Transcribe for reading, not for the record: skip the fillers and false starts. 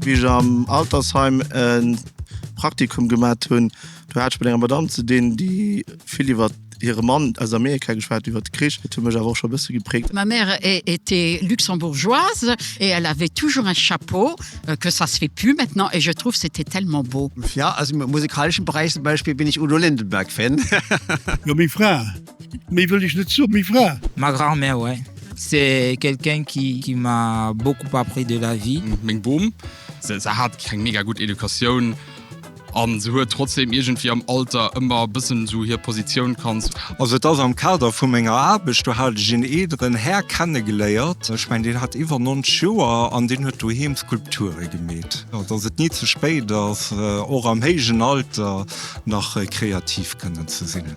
Wéi ech am Altersheim e Praktikum gemat hunn, do hat ech mat enger Madame ze dinn, déi vill iwwer hire Mann aus Amerika geschwat huet, iwwer de Krich. Dat huet mech awer och scho e bësse gepräägt. Ma mère était luxembourgeoise et elle avait toujours un chapeau que ça se fait plus maintenant et je trouve c'était tellement beau. Ja, also im musikalischen Bereich zum Beispiel bin ich Udo Lindenberg Fan. Jo, meng Fra. Méi wëll ech net soen, meng Fra. Ma grand-mère, ouais. C'est quelqu'un qui qui m'a beaucoup appris de la vie. Meng Bom, se hat keng mega gutt Educatioun an se huet trotzdem iergendwéi am Alter ëmmer e bëssen esou hir Positioun kannt. Also et ass am Kader vu menger Aarbecht, do hat ech een eeleren Här kennegeléiert, ech mengen deen hat iwwer 90 Joer an deen huet doheem Skulpture gemeet. Datt et ni ze spéit ass, och am héijen Alter nach kreativ kënnen ze sinn.